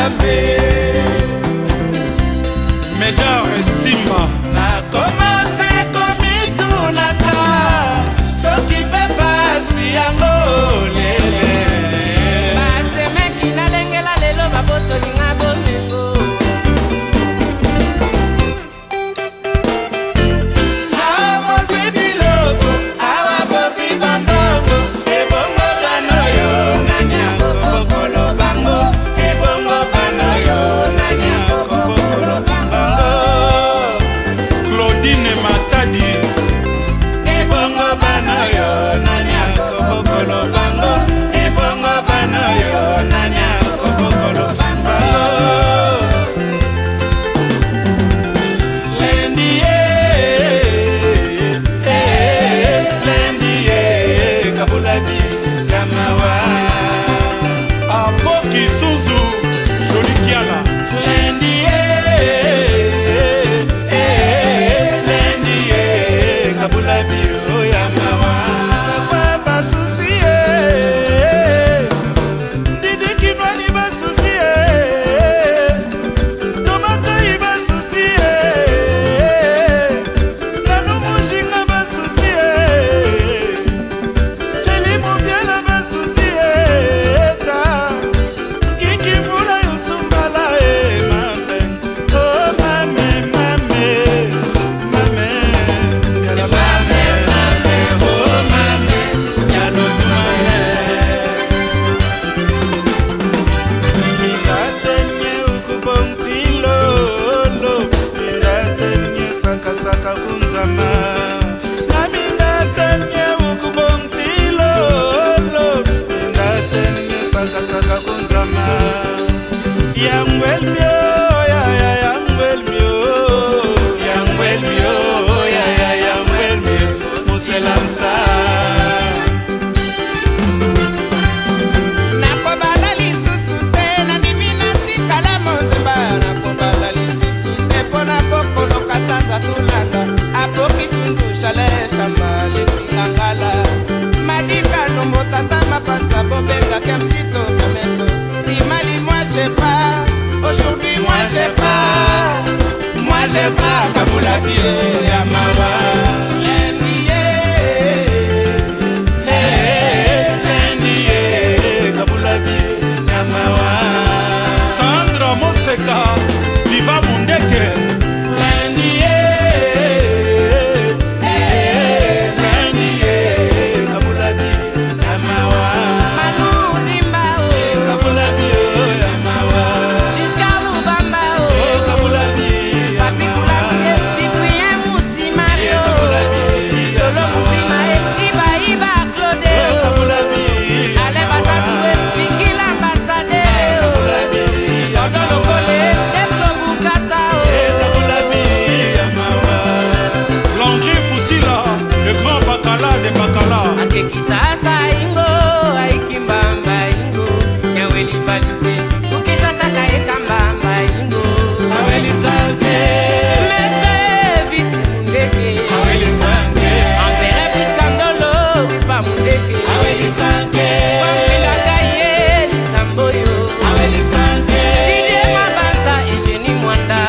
Nzambe. Medar Simba. Nakoma se komitunaka soki mpe pasi yango lele. Basemeki nalengela lelo babotoli nga bomengo. Awa bozwi biloko, awa bozwi bambongo, ebongo bana oyo nani akobokolo bango? Ebongo bana oyo nani akobokolo bango? Claudine Matadi. Ebongo bana oyo nani akobokolo bango? Ebongo bana oyo nani akobokolo bango? Lendi ye, eh, lendi ye, kabulabi ya mawa. Apoki Suzu Joli Kiala. Lendi ye, eh, lendi ye, kabulabi ya mawa. Sakwa basusi ye, Didi Kinwani basusi ye, Tomatai basusi ye, Nanu Mujinga basusi ye, Feli Mobiala basusi ye, ta Kiki Mvula Yusumbala ye mapen. Oh mame mame mame Yala Mame, mame, oh mame, yalo mame. Mindatenye ukubongtilolo, mindatenye sakasaka kunzama na mindatenye ukubongtilolo, mindatenye sakasaka kunzama yangwelmio ya ya yangwelmio Yangwelmio, ya ya yangwelmio, muselamsa. Nakobala lisusu te, nandimi natikala monzemba. Nakobala lisusu te mpo na popoloka sandra tulanda apoki sundu chale shamba lesilangala madika lombo tata mapasa bobengaka msito kameso limali. Moi j'ai pas aujourd'hui, moi j'ai pas, Moi j'ai pas kabula bie ya mawa. Lendi ye, eh, lendi ye, kabula bie ya mawa. Sandra Moseka Diva Mundeke. Lendi ye, eh, lendi ye, kabula bie ya mawa. Manu Dimba o. Kabula bie ya mawa. Jusqu'à Lubamba o. Oh, kabula bie ya Papi mawa. Kulabi, Cyprien Moussi Mario. Kabula bie ya Lolo mawa. Mutima e, Iba Iba Claude Oh, o. kabula bie ya Ale mawa. Batatoué, Vicky l'ambassadeur o. Kabula bie ya Tonton mawa. Lokole, Deplo Bukasa o. Kabula bie ya mawa. Landry Futila, le grand Bakala de Bakala. Akekisasa ingo aikimbamba ingo nyaweli valise ukisasa kaekambamba ingo. Awelizange. Maître Visi Mundeke. Awelizange. Empereur Fiskandolo Wipa Mundeke. Awelizange. Pampilaka ye Lisamboyo. Awelizange. Didier Mabanza, Eugénie Mwanda.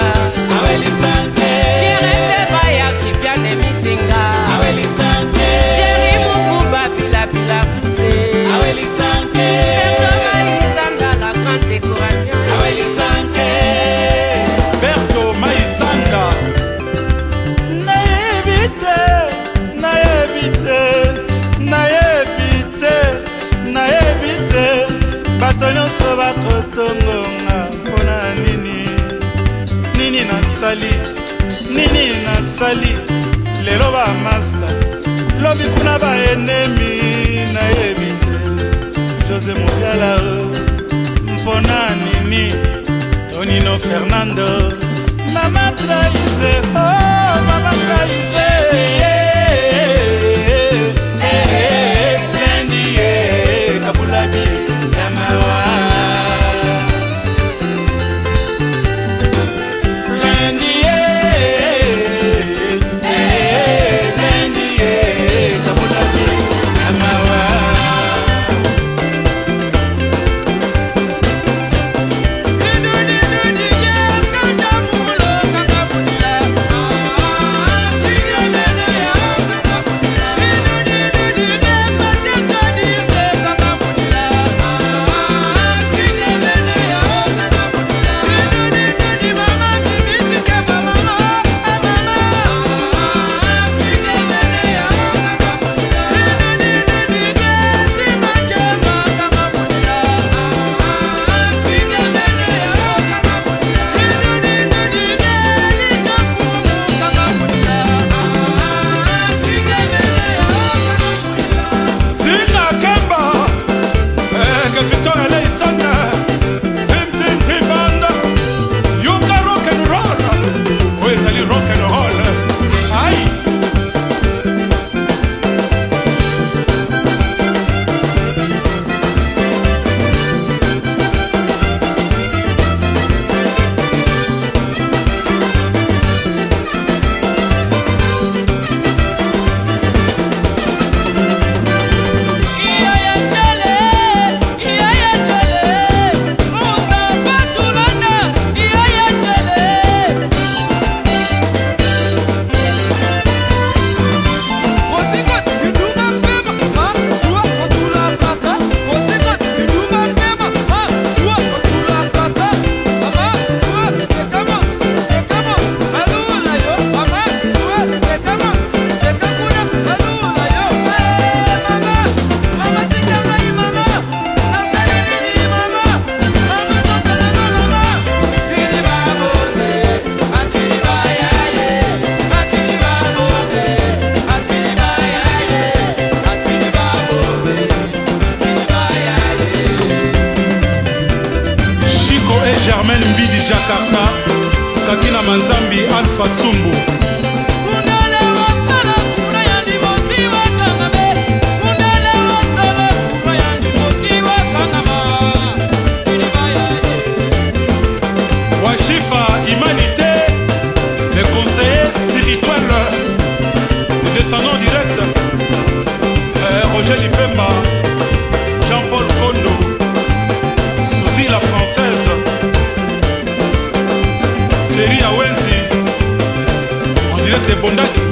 Awelizange. Pierrette Baya, Viviane Misinga. Awelizange. Chéri Mukuba Pilapila Tousé. Awelizange. Berto Maïsanda, la grande décoration. Awelizange. Berto Maisanda. Nayebi te, nayebi te, nayebi te, nayebi te, bato nyonso bakotongonga mpona nini? Nini nasali? Nini nasali? Lelo bamasta, lobi kuna baenemi. Nayebi te, Jose Mobiala o mpona nini? Tonino Fernando, mama traise, oh mama traise. Lendi ye, kabula bie ya mawa. Lendi ye, eh, lendi ye, kabula bie ya mawa. Adolphe Asumbu. Washifa Humanité, le conseiller spirituel, le descendant direct, Roger Lipemba, Jean-Paul Kondo, Suzy la Française, Thierry Awenzi, en direct de Bondaki.